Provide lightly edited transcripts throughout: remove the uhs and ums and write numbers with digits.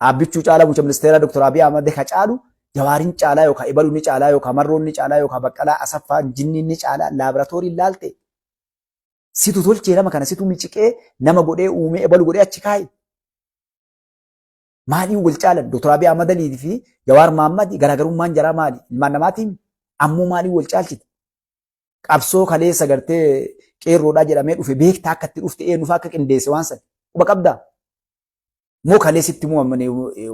Aabbichuu caalaa muummicha ministeeraa Dr. Abiy Ahmad ka caalu Jawaarin caalaa yookaan Ibaluu ni caalaa yookaan Marroon ni caalaa yookaan Baqqalaa Asaffaa Jinniin ni caalaa laaboraatoorii laalte situ tolchee nama kana situ miciqee nama godhee uumee ebalu godhee achi kaaye. Maaliin wal caalan Dr. Abiy Ahmad Alii fi Jawaar Mahaammad garaagarummaan jaraa maali? Ilmaan namaatiin ammoo maaliin wal caalchite? Qabsoo kaleessa gartee qeerroodhaa jedhamee dhufe beektaa akka itti dhufte eenyufaa akka qindeesse waan sana quba qabdaa? Moo kalee sitti himuu amma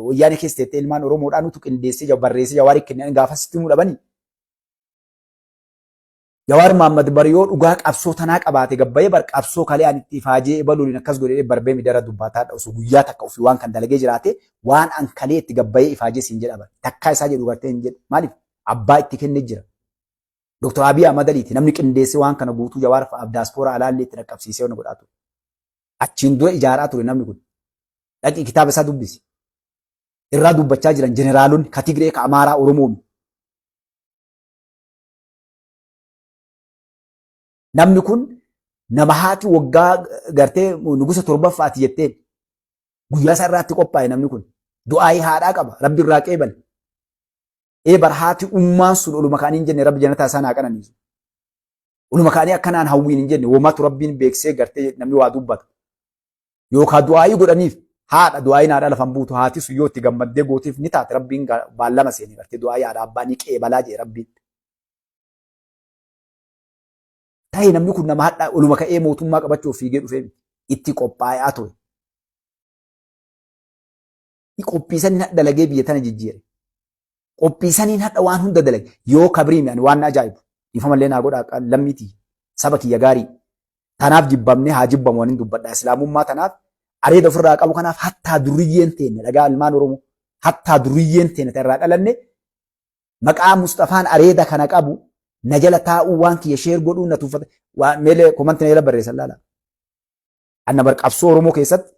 wayyaanee keessa teettee ilmaan Oromoodhaa nutu qindeessee barreessee Jawaarii kennee gaafa sitti himuu dhabanii? Jawaar Mahaammad bar yoo dhugaa qabsoo tanaa qabaate gabbayee bar qabsoo kalee ani itti ifaajee ebaluun akkas godhee barbee midara dubbaataadha osoo guyyaa takka ofii waan kan dalagee jiraate waan an kalee itti gabbayee ifaajee siin jedha bar takkaa isaa jedhu gartee hin jedhu maaliif abbaa itti kennee jira. Dr. Abiy Ahmad Aliiti namni qindeessee waan kana guutuu Jawaar fa'aaf daaspooraa alaallee itti dhaqqabsiisee waan godhaa ture. Achiin dura ijaaraa ture namni kun. Dhaqii kitaaba isaa dubbisi. Irraa dubbachaa jiran jeneraalonni ka Tigree ka Amaaraa Oromoomi. Namni kun nama haati waggaa gartee nugusa torbaffaati jetteen guyyaa isaa irraatti qophaa'e namni kun. Du'aayii haadhaa qaba. Rabbi irraa qeebale. Ee bar haati ummaan sun oluma ka'anii hin jenne rabbi janataa isaan haa qananiisu. Oluma ka'anii akkanaan hawwiin hin jenne womatu rabbiin beeksisee gartee namni waa dubbata. Yookaan du'aayii godhaniif haadha du'aayiin haadha lafan buutu haati sun yoo itti gammaddee gooteef ni taate rabbiin baallama seene gartee du'aayii haadha abbaa ni qeebalaa jee rabbiin. Ta'e namni kun nama hadhaa oluma ka'ee mootummaa qabachuuf fiigee dhufee miti. Itti qophaa'aa ture. Qophii saniin hadha dalagee biyya tana jijjiire. Qophii saniin hadha waan hunda dalage. Yoo kabriimi ani waan na ajaa'ibu. Dhiifamallee naa godhaa lammiitii saba kiyya gaarii. Tanaaf jibbamnee haa jibbamu waan hin dubbadha. Islaamummaa tanaaf areeda ofirraa qabu kanaaf hattaa durriyyeen teenne dhagaa ilmaan Oromoo hattaa durriyyeen teenne irraa dhalanne maqaa Musxafaan areeda kana qabu na jala taa'uu waan kiyya sheer godhuu na tuffata waan meelee komanti na jala barreessan laala. Anna bar qabsoo Oromoo keessatti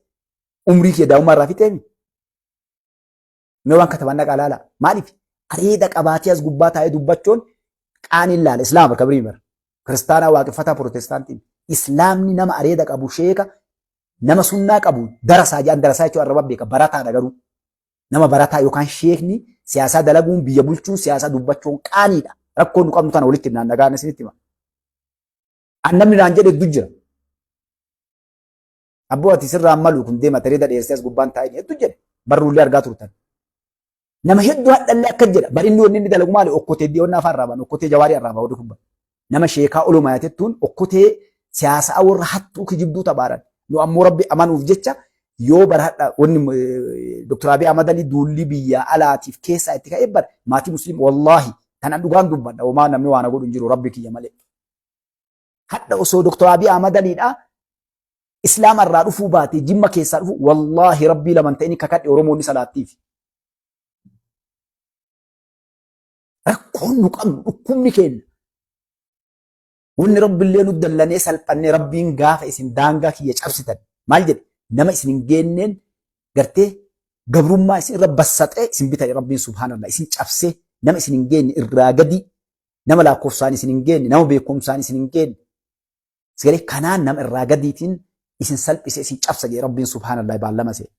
umrii kiyya daa'ummaa irraa fixeemi. Mee waan kataban dhaqaa laala. Maaliif areeda qabaatee as gubbaa taa'ee dubbachuun qaaniin laala. Islaama bakka birii bara. Kiristaanaa waaqeffataa pirootestaantiin. Islaamni nama areeda qabu sheeka nama sunnaa qabu darasaa jedhan darasaa jechuun arraba beeka barataadha garuu. Nama barataa yookaan sheekni siyaasaa dalaguun biyya bulchuun siyaasaa dubbachuun qaaniidha. Rakkoon nu qabnu tana walitti himnaan dhagaan isinitti hima. An namni naan jedhe hedduu jira. Abboo ati sirraan malu kun deema tareeda dheessee as gubbaan taa'ee hedduu jedhe. Barruullee argaa turtan. Nama hedduu hadhallee akka jedha. Bar inni wanni inni dalagu maali? Okkotee diyoonnaa afaan raaban, okkotee jawaarii arraaba warri kun. Nama sheekaa olumaa yaatettuun okkotee siyaasaa warra hattuu kijibduu tabaaran. Nu ammoo rabbi amanuuf jecha yoo bara hadha wanni Dr. Abiy Ahmad Ali duulli biyya alaatiif keessaa itti ka'ee bar maatii musliim wallaahi tanan dhugaan dubbadha homaa namni waan godhu hin jiru rabbi kiyya malee. Hadha osoo Dr. Abiy Ahmad Aliidha Islaama irraa dhufuu baatee jimma keessaa dhufu wallaahi rabbii laman ta'ini kakadhe Oromoonni salaattiif. Rakkoon nu qabnu dhukkubni keenya. Wanni rabbillee nu dallanee salphannee rabbiin gaafa isin daangaa kiyya cabsitan maal jedhe nama isin hin geenneen gartee gabrummaa isin irra bassaxee isin bitare rabbiin subhaanallah isin cabsee nama isin hin geenye irraa gadi nama lakkoofsaan isin hin geenne nama beekumsaan isin hin geenne Sagalee kanaan nama irraa gadiitiin isin salphise isin cabsa jedhe rabbiin subhaanallah baallama see.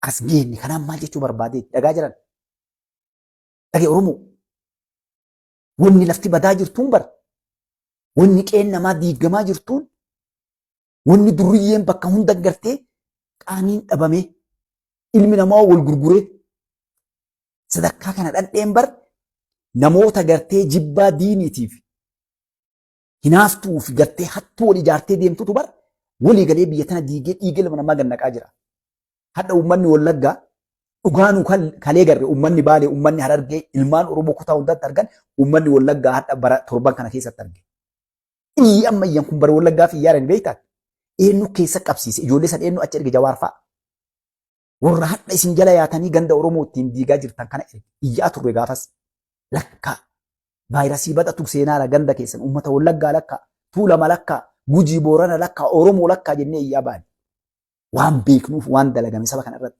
As geenne kanaan maal jechuu barbaadee dhagaa jiran. Dhagee Oromoo. Wanni lafti badaa jirtuun bar. Wanni qeen namaa diigamaa jirtuun. Wanni durriyyeen bakka hunda gartee qaaniin dhabamee ilmi namaa wal gurguree sadarkaa kana dhandheen bar namoota gartee jibbaa diiniitiif hinaaftuu fi gartee hattuu wal ijaartee deemtutu bar walii galee biyya tana diigee dhiigee ilma namaa gannaqaa jira. Hadha uummanni Wallaggaa dhugaanuu kalee garre uummanni Baalee uummanni Harargee ilmaan Oromoo kutaa hundatti argan uummanni Wallaggaa hadha bara torban kana keessatti arge. Iyyi amma iyyan kun bara Wallaggaa fi iyyaaran beektaa? Eenyu keessa qabsiise ijoollee san eenyu achi erge Jawaar fa'a. Warra hadha isin jala yaatanii ganda Oromoo ittiin diigaa jirtan kana iyyaa turre gaafas. Lakkaa vaayirasii badhatu seenaara ganda keessan uummata Wallaggaa lakkaa Tuulama lakkaa Gujii Boorana lakkaa Oromoo lakkaa jennee iyyaa baane. Waan beeknuuf waan dalagame saba kana irratti.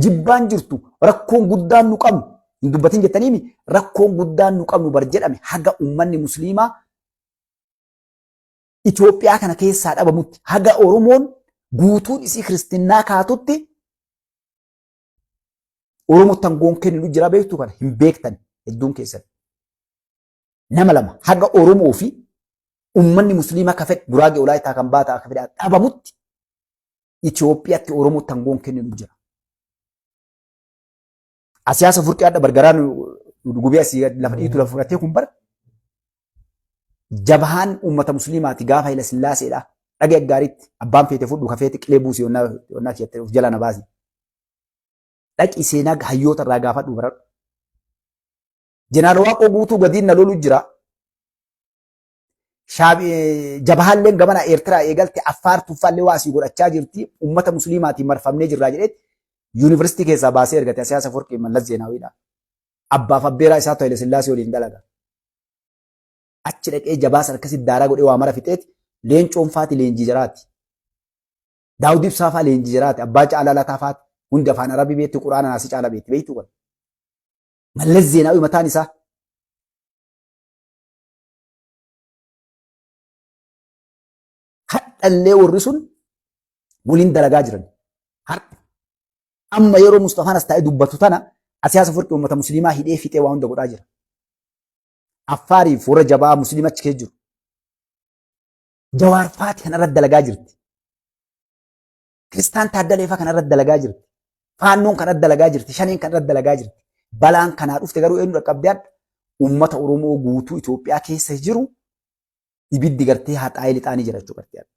Jibbaan jirtu rakkoon guddaan nu qabnu hin dubbatin jettaniimi rakkoon guddaan nu qabnu bar jedhame haga uummanni musliimaa Itoophiyaa kana keessaa dhabamutti haga Oromoon guutuun isii kiristinnaa kaatutti Oromotti aangoon kenninu jira beektu kana hin beektan hedduun keessan. Nama lama haga Oromoo fi ummanni musliimaa ka fedhe Guraagee Olaayitaa kan baataa ka fedhe dhabamutti Itoophiyaatti Oromootti aangoon kenninu jira. Asiyaasa furqii hadha bargaraan gubee asii lafa dhiitu lafa fudhatee kun bara jabahaan uummata musliimaati gaafa Hayila Sillaaseedha. Dhagee gaariitti abbaan feete fudhu ka feete qilee buusi yonnaa kiyatte of jala na baasi. Dhaqi seenaa hayyoota irraa gaafadhu baradhu. Jeneraal Waaqoo Guutuu gadiin na lolu jira. Jabahaalleen gamana Eertiraa eegalte Affaar tuffaallee waa asii godhachaa jirti. Uummata musliimaatiin marfamnee jirraa jedheetti yuunivarsiitii keessaa baasee ergate Asiyaasa Aforqii Mallas Zeenaawiidha. Abbaaf abbeeraa isaa Haile Sillaasee waliin dalaga. Achi dhaqee jabaas akkasitti daaraa godhee waa mara fixeeti leencoon faati leenjii jaraati. Daawud Ibsaa faa leenjii jaraati. Abbaa Caalaa Lataa faati. Hundi afaan Arabii beekti Quraana naasii caala beekti beektu kan. Mallas Zeenaawii mataan isaa. Hadhallee warri sun waliin dalagaa jiran. Har'a. Amma yeroo Mustafaan as taa'ee dubbatu tana Asiyaasa Furqii uummata musliimaa hidhee fixee waa hunda godhaa jira. Affaariif warra jabaa musliima achi keessa jiru. Jawaar faati kanarratti dalagaa jirti. Kiristaan Taaddalee fa'aa kanarratti dalagaa jirti. Faannoon kanarratti dalagaa jirti. Shaneen kanarratti dalagaa jirti. Balaan kanaa dhufte garuu eenyu dhaqqabdee adda? Uummata Oromoo guutuu Itoophiyaa keessa jiru ibiddi gartee haxaa'ee lixaanii jira jechuudha gartee adda.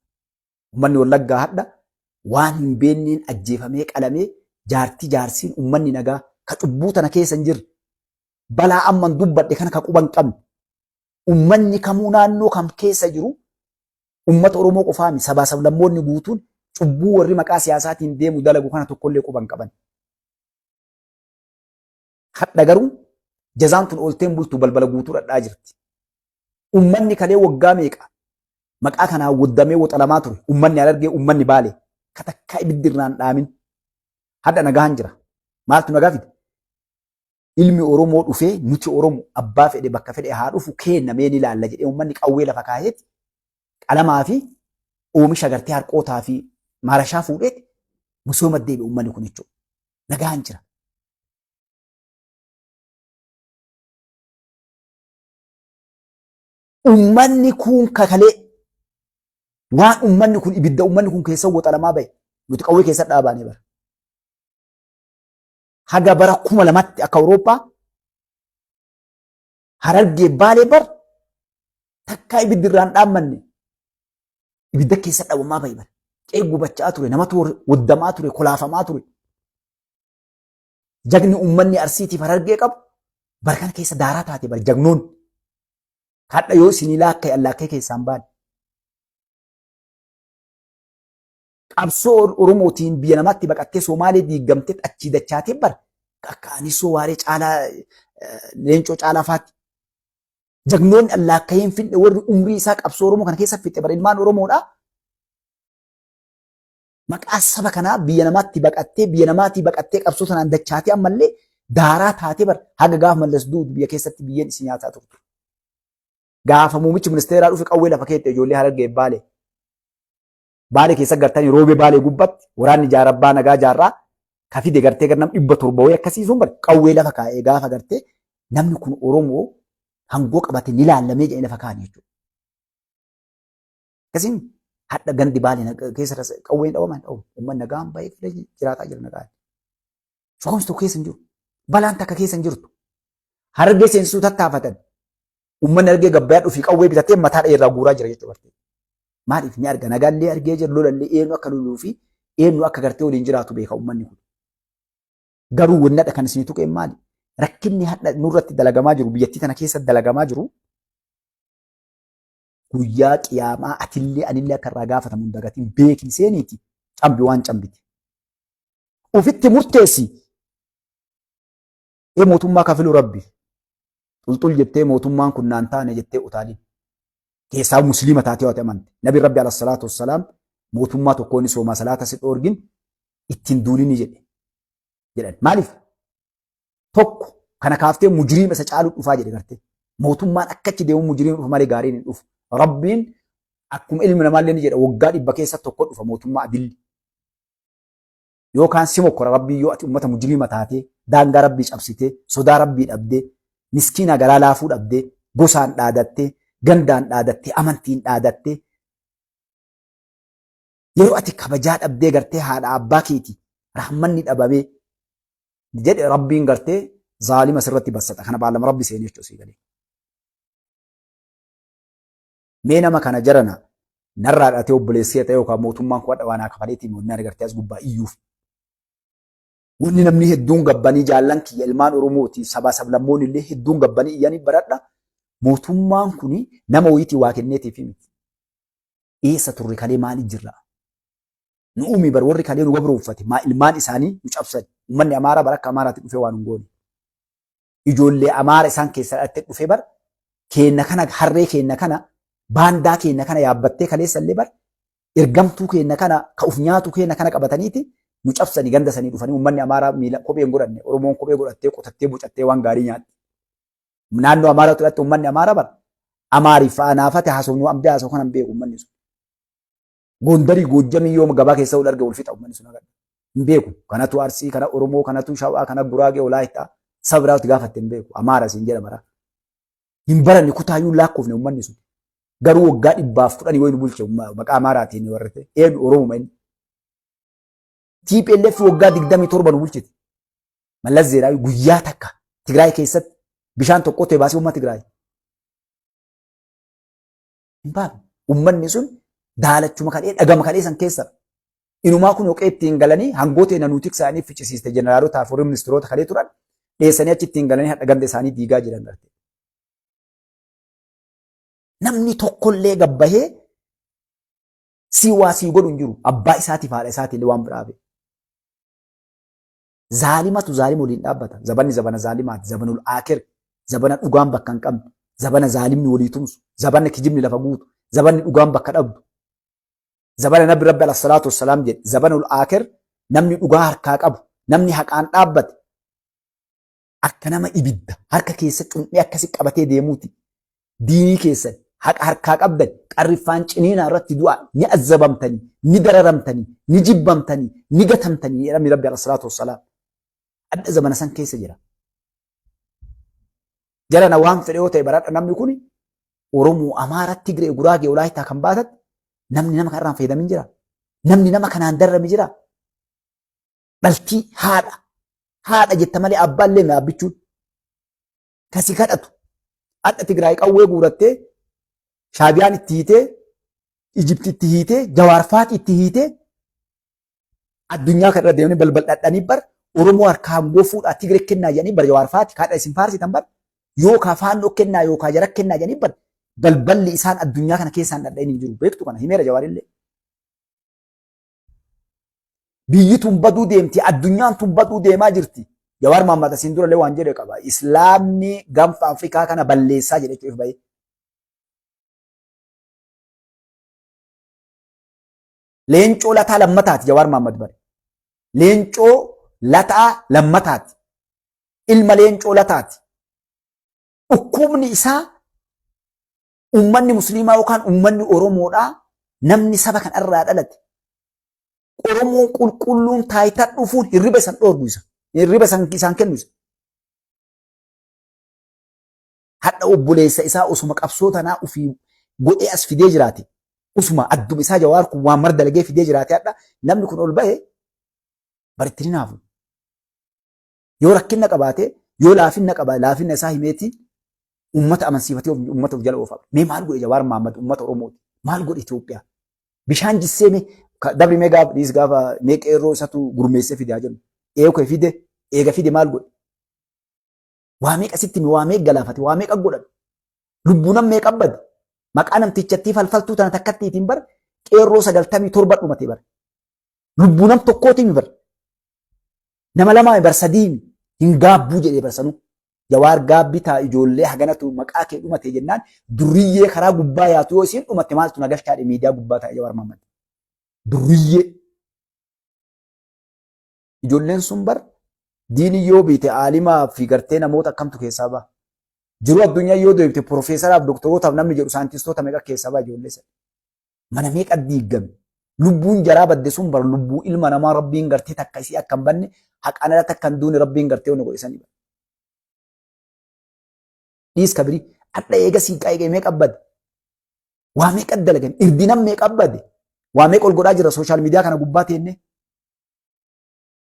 Uummanni Wallaggaa hadha waan hin beenneen ajjeefamee qalamee jaartii jaarsiin uummanni nagaa ka cubbuu tana keessa hin jirre balaa amman dubbadhe kana ka quba hin qabne uummanni kamuu naannoo kam keessa jiru Uummata Oromoo qofaa miti sabaa sablammoonni guutuun cubbuu warri maqaa siyaasaatiin deemu dalagu kana tokkollee quba hin qaban. Hadha garuu jazaan tun oolteen bultu balbala guutuu dhadhaa jirti. Uummanni kalee waggaa meeqa maqaa kanaan waddamee woxalamaa ture. Uummanni Harargee, uummanni Baalee ka takkaa ibiddi irraan dhaamin. Hadha nagaan jira. Maaltu nagaa fide? Ilmi Oromoo dhufee nuti Oromo abbaa fedhe bakka fedhe haa dhufu keenna mee ni laalla jedhee uummanni qawwee lafa kaayeeti qalamaa fi oomisha gartee harqootaa fi maarashaa fuudheeti misooma deebi'e uummanni kun jechuudha. Nagaan jira. Uummanni kun kakalee waan uummanni kun ibidda uummanni kun keessa woxalamaa bahe nuti qawwee keessa dhaabaanee bara. Haga bara 2000tti akka Awurooppaa Harargee Baalee bar takkaa ibiddi irraan dhaammanne ibidda keessa dhabamaa bahe bara. Qe'ee gubachaa ture, namatu waddamaa ture, kolaafamaa ture. Jagni uummanni Arsiitiif Harargee qabu bara kana keessa daaraa taate bara jagnoon. Hadha yoo isinii laakka'e allaakkee keessaan baane. Qabsoo Oromootiin biyya namaatti baqattee Somaalee diigamtee achii dachaatee bara akka Anisoo Waaree Caalaa Leencoo Caalaa faatti. Jagnoonni allaakka'ee hin finne warri umrii isaa qabsoo Oromoo kana keessa fixe bara ilmaan Oromoodha. Maqaa saba kanaa biyya namaatti baqattee biyya namaatii baqattee qabsoo sanaan dachaatee ammallee daaraa taatee bara haga gaafa Mallas duutu biyya keessatti biyyeen isin nyaataa turte. Gaafa muummichi ministeeraa dhufe qawwee lafa keette ijoollee Harargee Baalee. Baalee keessa gartanii roobee Baalee gubbatti waraanni jaarabbaa nagaa jaarraa ka fide gartee gar nam 700 wayii akkasii sun bar qawwee lafa kaa'ee gaafa gartee namni kun Oromoo hangoo qabate ni laallamee jedhee lafa kaa'an jechuudha. Akkasiin hadha gandi Baalee keessa qawween dhawaman dhawamu uummanni nagaan baay'ee filee jiraataa jira nagaan. Sokomsi tokko keessa hin jiru. Balaan takka keessa hin jirtu. Harargee seensisuu tattaafatan. Uummanni harargee gabbayaa dhufii qawwee bitatee mataa dheerraa guuraa jira jechuudha gartee. Maaliif ni arga nagaallee argee jira lolallee eenyu akka loluu fi eenyu akka gartee waliin jiraatu beeka uummanni kun. Garuu wanni hadha kan isinii tuqeen maali? Rakkinni hadha nurratti dalagamaa jiru biyyattii tana keessa dalagamaa jiru guyyaa qiyaamaa atillee anillee akka irraa gaafatamu hin dagatin beekni seeniiti cambi waan cambite. Ufitti murteessi. Ee mootummaa kafilu rabbi. Xulxul jettee mootummaan kun naan taane jettee utaalin. Keessaa musliima taatee waate amante. Nabi rabbi alayhi salaatu wassalaam mootummaa tokkoon soomaa salaata si dhoorgin ittiin duulini jedhe. Jedhan. Maaliif? Tokko kana kaaftee mujriima isa caalu dhufaa jedhe gartee. Mootummaan akkachi deemu mujriima dhufa malee gaariin hin dhufu. Rabbiin akkuma ilmi namaallee ni jedha waggaa 100 keessa tokko dhufa mootummaa adilli. Yookaan si mokkora Rabbii yoo ati ummata mujriima taatee, daangaa Rabbii cabsitee, sodaa Rabbii dhabdee, miskiina garaa laafuu dhabdee, gosaan dhaadattee, gandaan dhaadattee, amantiin dhaadattee, yeroo ati kabajaa dhabdee gartee haadha abbaa keeti rahmanni dhabamee jedhe Rabbiin gartee zaalima sirratti bassata. Kana baallama Rabbi seenee jechuudha sii galee. Mee nama kana jarana narraa dhatee obboleessee ta'e yookaan mootummaan kun hadha waan haa kafaleetii wanni ani gartee as gubbaa iyyuuf. Wanni namni hedduun gabbanii jaallan kiyya ilmaan Oromooti sabaa sablammoonni illee hedduun gabbanii iyyanii baradha. Mootummaan kun nama wayiitii waa kenneetiif miti. Eessa turre kalee maali jirra? Nu uumi bar warri kalee nu gabroonfate maa ilmaan isaanii nu cabsan. Uummanni Amaaraa bara akka Amaaraatti dhufee waan hin goone. Ijoollee Amaara isaan keessa dhalattee dhufee bar keenna kana harree keenna kana baandaa keenna kana yaabbattee kaleessa illee bar ergamtuu keenna kana ka uf nyaatu keenna kana qabataniiti nu cabsanii ganda sanii dhufanii uummanni Amaaraa miila kophee hin godhanne Oromoon kophee godhattee qotattee bocattee waan gaarii nyaatti. Naannoo Amaaraa turatti uummanni Amaaraa bar Amaariif anaafate haasofnu ambee haasofnu kana hin beeku uummanni sun. Gondarii Goojjamii yooma gabaa keessa wal arge wal fixa uummanni sun agarra. Hin beeku. Kanatu Arsii, kana Oromoo, kanatu Shawaa, kana Guraagee, Walaayittaa. Saba biraatti gaafatte hin beeku. Amaara siin jedha bara. Hin baranne kutaayyuu lakkoofne uummanni sun. Garuu waggaa 110 wayi nu bulche maqaa Amaaraatiin warri ta'e. Eenyu Oromuma inni. TPLF waggaa 27 nu bulchite. Mallas Zeenaawii guyyaa takka Tigraay keessatti bishaan tokko ta'e baasee uummata Tigraay. Hin baafne. Uummanni sun daalachuma kadhee dhagama kadhee san keessa. Inumaa kun hoqee ittiin galanii hangoota na nuti isaanii ficcisiiste jeneraalotaa fi warri ministiroota kadhee turan dheessanii achi ittiin galanii hadha ganda isaanii diigaa jiran garte. Namni tokkollee gabbahee sii waa sii godhu hin jiru. Abbaa isaatiif haadha isaatiillee waan biraa hafe. Zaalimatu zaalima waliin dhaabbata. Zabanni zabana zaalimaati. Zabanul aakir. Zabana dhugaan bakka hin qabne. Zabana zaalimni walii tumsu. Zabana kijibni lafa guutu. Zabanni dhugaan bakka dhabdu. Zabana nabi rabbi alayhi salaatu wassalaam jedhe. Zabanul aakir namni dhugaa harkaa qabu. Namni haqaan dhaabbate. Akka nama ibidda harka keessa cun'ee akkasi qabatee deemuuti. Diinii keessan haqa harkaa qabdan qarriffaan ciniinaa irratti du'aa ni azzabamtanii, ni dararamtanii, ni jibbamtanii, ni gatamtanii jedhamni Rabbi alayhi salaatu wassalaam. Adda zamana san keessa jira. Jarana waan fedhe yoo ta'e baradha namni kun Oromoo, Amaara, Tigree, Guraagee, Walaayittaa kan baatatti namni nama kanarraan fayyadamin jira. Namni nama kanaan dararame jira. Dhaltii haadha. Haadha jetta malee abbaallee dhaabbichuun. Kasi kadhatu. Hadha Tigraay qawwee guurattee Shaabiyaan itti hiitee Ijipti itti hiitee Jawaar faati itti hiitee addunyaa kana irra deemanii balbal dhadhanii bar Oromoo harkaa aangoo fuudhaa Tigree kennaa jedhanii bar Jawaar faati kaadha isin faarsitan bar yookaa faannoo kennaa yookaa jara kennaa jedhanii bar balballi isaan addunyaa kana keessaan dhadhanii hin jiru beektu kana himeera Jawaarillee. Biyyi tun baduu deemti, addunyaan tun baduu deemaa jirti. Jawaar Mohammad asiin durallee waan jedhe qaba. Islaamni gaanfa Afrikaa kana balleessaa jedhe jechuuf bahee. Leencoo Lataa Lammataati Jawaar Mohammad bare. Leencoo Lataa Lammataati. Ilma Leencoo Lataati. Dhukkubni isaa Uummanni musliimaa yookaan uummanni Oromoodhaa namni saba kanarraa dhalate Oromoon qulqulluun taayitaa dhufuun hirriba isan dhoorgu isa. Hirriba isan isaan kennu isa. Hadha obboleessa isaa osuma qabsoo tanaa ofii godhee as fidee jiraate. Osuma adduma isaa Jawaar kun waan mara dalagee fidee jiraate hadha namni kun ol bahe baritti ni naafu. Yoo rakkinna qabaate, yoo laafinna qabaate, laafinna isaa himeeti uummata amansiifatee uummata of jala oofa. Mee maal godhe Jawaar Mahaammad uummata Oromooti? Maal godhe Itoophiyaa? Bishaan jissee mee dabri mee gaafa dhiis gaafa mee qeerroo isatu gurmeessee fide haa jennu. Eega fide eega fide maal godhe? Waa meeqa sitti hime waa meeqa galaafate waa meeqa godhame? Lubbuu nam meeqa bade? Maqaa namtichattii falfaltuu tana takkattiitiin bar qeerroo 97 dhumate bar. Lubbuu nam tokkootiin bar. Nama lamaa bar sadii hin gaabbuu jedhee bar sanuu. Jawaar gaabbii taa ijoollee haganatu maqaa kee dhumate jennaan durriyyee karaa gubbaa yaatu yoo isiin dhumatte maaltu na galchaadhe miidiyaa gubbaa taa'e Jawaar Mahaammad. Durriyyee. Ijoolleen sun bar diinii yoo biite aalimaa fi gartee namoota akkamtu keessaa ba'a. Jiruu addunyaa yoo deebite piroofeesaraaf doktorootaaf namni jedhu saayintistoota meeqa keessaa ba'a ijoollee sana. Mana meeqa diigame. Lubbuun jaraa badde sun bar lubbuu ilma namaa Rabbiin gartee takka isii akka hin banne, haqaan alatti akka hin duune Rabbiin gartee wanni godhe sanii. Dhiis kabirii adha eega sii qaayee meeqa bade? Waa meeqa dalagan? Irdinam meeqa bade? Waa meeqa ol godhaa jira social media kana gubbaa teennee?